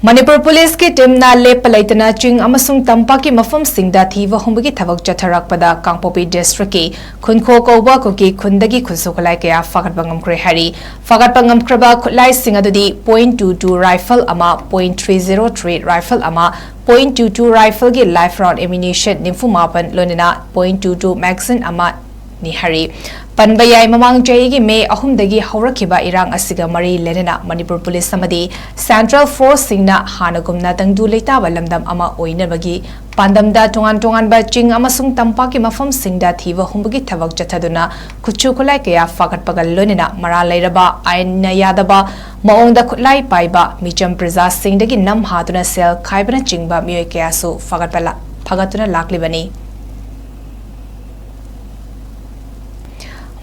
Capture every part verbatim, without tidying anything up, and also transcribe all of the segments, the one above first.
ꯃꯅꯤꯄꯨꯔ ꯄꯨꯂꯤꯁꯀꯤ ꯇꯤꯝꯅ ꯂꯦꯞꯄ ꯂꯩꯇꯅ ꯆꯤꯡ ꯑꯃꯁꯨꯡ ꯇꯝꯄꯥꯛꯀꯤ ꯃꯐꯝꯁꯤꯡꯗ ꯊꯤꯕ ꯍꯨꯝꯕꯒꯤ ꯊꯕꯛ ꯆꯠꯊꯔꯛꯄꯗ ꯀꯥꯡꯄꯣꯛꯄꯤ ꯗꯤꯁꯇ꯭ꯔꯤꯛꯀꯤ ꯈꯨꯟꯈꯣ ꯀꯧꯕ ꯀꯨꯀꯤ ꯈꯨꯟꯗꯒꯤ ꯈꯨꯠꯁꯨ ꯈꯨꯠꯂꯥꯏ ꯀꯌꯥ ꯐꯥꯒꯠꯄ ꯉꯝꯈ꯭ꯔꯦ ꯍꯥꯏꯔꯤ꯫ ꯐꯥꯒꯠꯄ ꯉꯝꯈ꯭ꯔꯕ ꯈꯨꯠꯂꯥꯏꯁꯤꯡ ꯑꯗꯨꯗꯤ point two two rifle ꯑꯃ, point three zero three rifle ꯑꯃ, point two two rifleꯒꯤ live round ammunition ꯅꯤꯐꯨ ꯃꯥꯄꯟ ꯂꯣꯏꯅꯅ point two two magazine ꯑꯃ ꯅꯤ ꯍꯥꯏꯔꯤ꯫ ꯄꯟꯕ ꯌꯥꯏ, ꯃꯃꯥꯡ ꯆꯍꯤꯒꯤ ꯃꯦ ꯑꯍꯨꯝꯗꯒꯤ ꯍꯧꯔꯛꯈꯤꯕ ꯏꯔꯥꯡ ꯑꯁꯤꯒ ꯃꯔꯤ ꯂꯩꯅꯅ ꯃꯅꯤꯄꯨꯔ ꯄꯨꯂꯤꯁ ꯑꯃꯗꯤ ꯁꯦꯟꯇ꯭ꯔꯦꯜ ꯐꯣꯔꯁꯁꯤꯡꯅ ꯍꯥꯟꯅꯒꯨꯝꯅ ꯇꯪꯗꯨ ꯂꯩꯇꯥꯕ ꯂꯝꯗꯝ ꯑꯃ ꯑꯣꯏꯅꯕꯒꯤ ꯄꯥꯟꯗꯝꯗ ꯇꯣꯉꯥꯟ ꯇꯣꯉꯥꯟꯕ ꯆꯤꯡ ꯑꯃꯁꯨꯡ ꯇꯝꯄꯥꯛꯀꯤ ꯃꯐꯝꯁꯤꯡꯗ ꯊꯤꯕ ꯍꯨꯝꯕꯒꯤ ꯊꯕꯛ ꯆꯠꯊꯗꯨꯅ ꯈꯨꯠꯁꯨ ꯈꯨꯠꯂꯥꯏ ꯀꯌꯥ ꯐꯥꯒꯠꯄꯒ ꯂꯣꯏꯅꯅ ꯃꯔꯥꯜ ꯂꯩꯔꯕ, ꯑꯥꯏꯟꯅ ꯌꯥꯗꯕ ꯃꯑꯣꯡꯗ ꯈꯨꯠꯂꯥꯏ ꯄꯥꯏꯕ ꯃꯤꯆꯝ ꯄ꯭ꯔꯖꯥꯁꯤꯡꯗꯒꯤ ꯅꯝ ꯍꯥꯗꯨꯅ ꯁꯦꯜ ꯈꯥꯏꯕꯅꯆꯤꯡꯕ ꯃꯤꯑꯣꯏ ꯀꯌꯥꯁꯨ ꯐꯥꯒꯠꯄ ꯂꯥ-, ꯐꯥꯒꯠꯇꯨꯅ ꯂꯥꯛꯂꯤꯕꯅꯤ꯫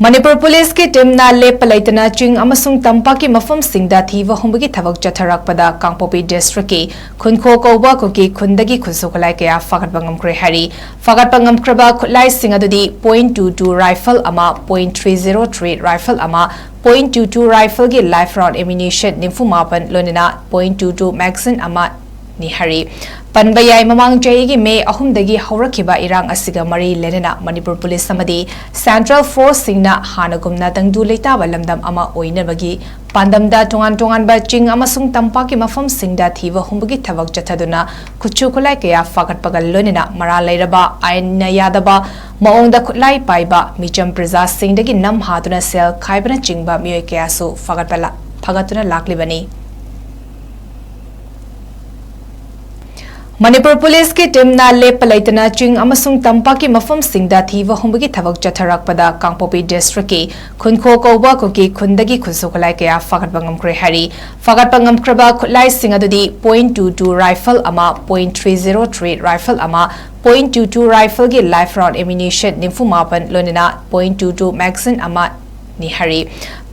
ꯃꯅꯤꯄꯨꯔ ꯄꯨꯂꯤꯁꯀꯤ ꯇꯤꯝꯅ ꯂꯦꯞꯄ ꯂꯩꯇꯅ ꯆꯤꯡ ꯑꯃꯁꯨꯡ ꯇꯝꯄꯥꯛꯀꯤ ꯃꯐꯝꯁꯤꯡꯗ ꯊꯤꯕ ꯍꯨꯝꯕꯒꯤ ꯊꯕꯛ ꯆꯠꯊꯔꯛꯄꯗ ꯀꯥꯡꯄꯣꯛꯄꯤ ꯗꯤꯁꯇ꯭ꯔꯤꯛꯀꯤ ꯈꯨꯟꯈꯣ ꯀꯧꯕ ꯀꯨꯀꯤ ꯈꯨꯟꯗꯒꯤ ꯈꯨꯠꯁꯨ ꯈꯨꯠꯂꯥꯏ ꯀꯌꯥ ꯐꯥꯒꯠꯄ ꯉꯝꯈ꯭ꯔꯦ ꯍꯥꯏꯔꯤ꯫ ꯐꯥꯒꯠꯄ ꯉꯝꯈ꯭ꯔꯕ ꯈꯨꯠꯂꯥꯏꯁꯤꯡ ꯑꯗꯨꯗꯤ point two two rifle ꯑꯃ, point three zero three rifle ꯑꯃ, point two two rifleꯒꯤ live round ammunition ꯅꯤꯐꯨ ꯃꯥꯄꯟ ꯂꯣꯏꯅꯅ point two two magazine ꯑꯃ ꯅꯤ ꯍꯥꯏꯔꯤ꯫ ꯄꯟꯕ ꯌꯥꯏ, ꯃꯃꯥꯡ ꯆꯍꯤꯒꯤ ꯃꯦ ꯑꯍꯨꯝꯗꯒꯤ ꯍꯧꯔꯛꯈꯤꯕ ꯏꯔꯥꯡ ꯑꯁꯤꯒ ꯃꯔꯤ ꯂꯩꯅꯅ ꯃꯅꯤꯄꯨꯔ ꯄꯨꯂꯤꯁ ꯑꯃꯗꯤ ꯁꯦꯟꯇ꯭ꯔꯦꯜ ꯐꯣꯔꯁꯁꯤꯡꯅ ꯍꯥꯟꯅꯒꯨꯝꯅ ꯇꯪꯗꯨ ꯂꯩꯇꯥꯕ ꯂꯝꯗꯝ ꯑꯃ ꯑꯣꯏꯅꯕꯒꯤ ꯄꯥꯟꯗꯝꯗ ꯇꯣꯉꯥꯟ ꯇꯣꯉꯥꯟꯕ ꯆꯤꯡ ꯑꯃꯁꯨꯡ ꯇꯝꯄꯥꯛꯀꯤ ꯃꯐꯝꯁꯤꯡꯗ ꯊꯤꯕ ꯍꯨꯝꯕꯒꯤ ꯊꯕꯛ ꯆꯠꯊꯗꯨꯅ ꯈꯨꯠꯁꯨ ꯈꯨꯠꯂꯥꯏ ꯀꯌꯥ ꯐꯥꯒꯠꯄꯒ ꯂꯣꯏꯅꯅ ꯃꯔꯥꯜ ꯂꯩꯔꯕ, ꯑꯥꯏꯟꯅ ꯌꯥꯗꯕ ꯃꯑꯣꯡꯗ ꯈꯨꯠꯂꯥꯏ ꯄꯥꯏꯕ ꯃꯤꯆꯝ ꯄ꯭ꯔꯖꯥꯁꯤꯡꯗꯒꯤ ꯅꯝ ꯍꯥꯗꯨꯅ ꯁꯦꯜ ꯈꯥꯏꯕꯅꯆꯤꯡꯕ ꯃꯤꯑꯣꯏ ꯀꯌꯥꯁꯨ ꯐꯥꯒꯠꯄ ꯂꯥ-, ꯐꯥꯒꯠꯇꯨꯅ ꯂꯥꯛꯂꯤꯕꯅꯤ꯫ ꯃꯅꯤꯄꯨꯔ ꯄꯨꯂꯤꯁꯀꯤ ꯇꯤꯝꯅ ꯂꯦꯞꯄ ꯂꯩꯇꯅ ꯆꯤꯡ ꯑꯃꯁꯨꯡ ꯇꯝꯄꯥꯛꯀꯤ ꯃꯐꯝꯁꯤꯡꯗ ꯊꯤꯕ ꯍꯨꯝꯕꯒꯤ ꯊꯕꯛ ꯆꯠꯊꯔꯛꯄꯗ ꯀꯥꯡꯄꯣꯛꯄꯤ ꯗꯤꯁꯇ꯭ꯔꯤꯛꯀꯤ ꯈꯨꯟꯈꯣ ꯀꯧꯕ ꯀꯨꯀꯤ ꯈꯨꯟꯗꯒꯤ ꯈꯨꯠꯁꯨ ꯈꯨꯠꯂꯥꯏ ꯀꯌꯥ ꯐꯥꯒꯠꯄ ꯉꯝꯈ꯭ꯔꯦ ꯍꯥꯏꯔꯤ꯫ ꯐꯥꯒꯠꯄ ꯉꯝꯈ꯭ꯔꯕ ꯈꯨꯠꯂꯥꯏꯁꯤꯡ ꯑꯗꯨꯗꯤ point two two rifle ꯑꯃ, point three zero three rifle ꯑꯃ, point two two rifleꯒꯤ live round ammunition ꯅꯤꯐꯨ ꯃꯥꯄꯟ ꯂꯣꯏꯅꯅ point two two magazine ꯑꯃ ꯅꯤ ꯍꯥꯏꯔꯤ꯫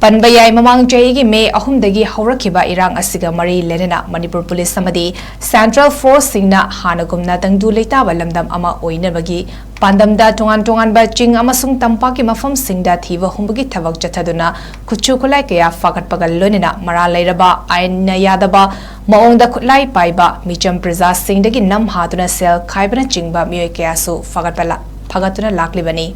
ꯄꯟꯕ ꯌꯥꯏ, ꯃꯃꯥꯡ ꯆꯍꯤꯒꯤ ꯃꯦ ꯑꯍꯨꯝꯗꯒꯤ ꯍꯧꯔꯛꯈꯤꯕ ꯏꯔꯥꯡ ꯑꯁꯤꯒ ꯃꯔꯤ ꯂꯩꯅꯅ ꯃꯅꯤꯄꯨꯔ ꯄꯨꯂꯤꯁ ꯑꯃꯗꯤ ꯁꯦꯟꯇ꯭ꯔꯦꯜ ꯐꯣꯔꯁꯁꯤꯡꯅ ꯍꯥꯟꯅꯒꯨꯝꯅ ꯇꯪꯗꯨ ꯂꯩꯇꯥꯕ ꯂꯝꯗꯝ ꯑꯃ ꯑꯣꯏꯅꯕꯒꯤ ꯄꯥꯟꯗꯝꯗ ꯇꯣꯉꯥꯟ ꯇꯣꯉꯥꯟꯕ ꯆꯤꯡ ꯑꯃꯁꯨꯡ ꯇꯝꯄꯥꯛꯀꯤ ꯃꯐꯝꯁꯤꯡꯗ ꯊꯤꯕ ꯍꯨꯝꯕꯒꯤ ꯊꯕꯛ ꯆꯠꯊꯗꯨꯅ ꯈꯨꯠꯁꯨ ꯈꯨꯠꯂꯥꯏ ꯀꯌꯥ ꯐꯥꯒꯠꯄꯒ ꯂꯣꯏꯅꯅ ꯃꯔꯥꯜ ꯂꯩꯔꯕ, ꯑꯥꯏꯟꯅ ꯌꯥꯗꯕ ꯃꯑꯣꯡꯗ ꯈꯨꯠꯂꯥꯏ ꯄꯥꯏꯕ ꯃꯤꯆꯝ ꯄ꯭ꯔꯖꯥꯁꯤꯡꯗꯒꯤ ꯅꯝ ꯍꯥꯗꯨꯅ ꯁꯦꯜ ꯈꯥꯏꯕꯅꯆꯤꯡꯕ ꯃꯤꯑꯣꯏ ꯀꯌꯥꯁꯨ ꯐꯥꯒꯠꯄ ꯂꯥ-, ꯐꯥꯒꯠꯇꯨꯅ ꯂꯥꯛꯂꯤꯕꯅꯤ꯫